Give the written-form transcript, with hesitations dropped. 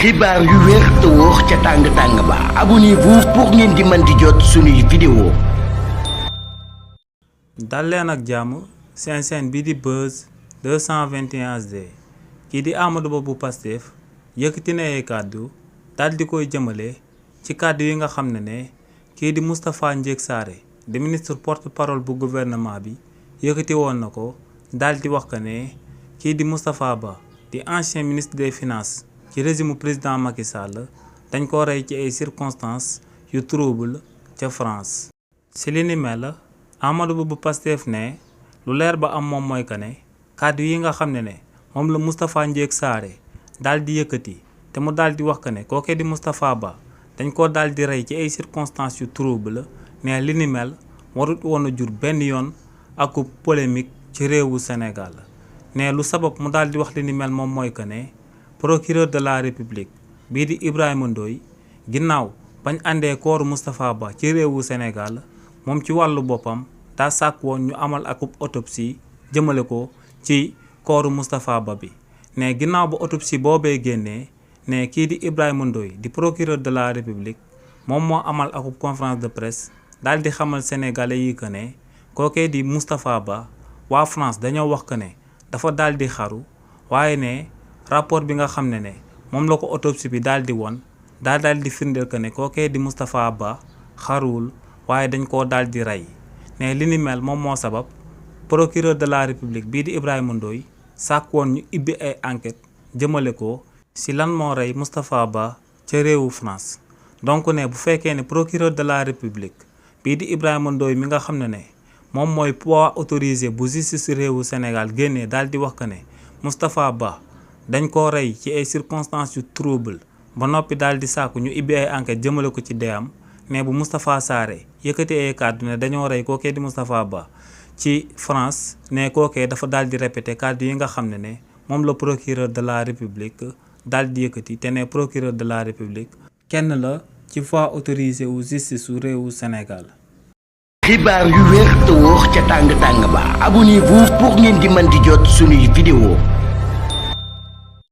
xibaar yu wér te wóor ca tàng-tàng ba abonnez-vous pour ngeen di mën di jot suñuy vidéo. dal leen ak jàmm seen chaîne bi di Buzz 221 HD kii di Amadou Ba bu Pastef yëkkati na ay kàddu daal di koy jëmale ci kàddu yi nga xam ne kii di Moustapha Ndiégue Sarré di ministre porte-parole bu gouvernement bi yëkkati woon na ko daal di wax que ne kii di Moustapha Ba di ancien ministre des finances ci régime président Macky Sall dañ ko rey ci ay circonstances yu trouble ca France. ci li ni mel Amadou Ba bu Pastef ne lu leer ba am moom mooy que ne kàddu yi nga xam ne moom la Moustapha Ndiégue Sarré daal di yëkkati te mu daal di wax que ne kookee di Moustapha Ba dañ ko daal di rey ci ay circonstances yu trouble ne li ni mel warut woon a jur benn yoon ak polémique ci réewu Sénégal ne lu sabab mu daal di wax li ni mel moom mooy que ne procureur de la république bii di Ibrahima Ndoye ginnaaw bañ àndee kooru Moustapha Ba ci réewu Sénégal moom ci wàllu boppam daa sàkk woon ñu amal akub autopsie jëmale ko ci kooru Moustapha Ba bi ne ginnaaw ba autopsie boobee génnee ne kii di Ibrahima Ndoye di procureur de la république moom moo amal akub conférence de presse daal di xamal sénégalais yi que ne kookee di Moustapha Ba waa France dañoo wax que ne dafa daal di xaru waaye ne rapport bi nga xam ne moom la ko autopsie bi daal di woon daal di firndeel que ne kookee di Moustapha Ba xaruwul waaye dañ koo daal di rey ne li ni mel moom moo sabab procureur de la république bii di Ibrahima Ndoye sàkk woon ñu ibbi ay enquête jëmale ko si lan moo rey Moustapha Ba ca réewu France. donc ne bu fekkee ne procureur de la république bii di Ibrahima Ndoye mi nga xam ne moom mooy poids autorisé bu justice réewu Sénégal génnee daal di wax que ne Moustapha Ba dañ koo rey ci ay circonstances yu trouble ba noppi daal di sàkku ñu ibbi ay enquête jëmale ko ci deyam ne bu Moustapha Sarré yëkkati ay kàddu ne dañoo rey kookee di Moustapha Ba ci France ne kookee dafa daal di répété kàddu yi nga xam ne moom la procureur de la république daal di yëkkati te ne procureur de la république kenn la ci voie autorisée wu justice su réewu Sénégal. xibaar yu wér te wóor ca tàng-tàng ba abonnez-vous pour ngeen di mën di jot suñuy vidéo.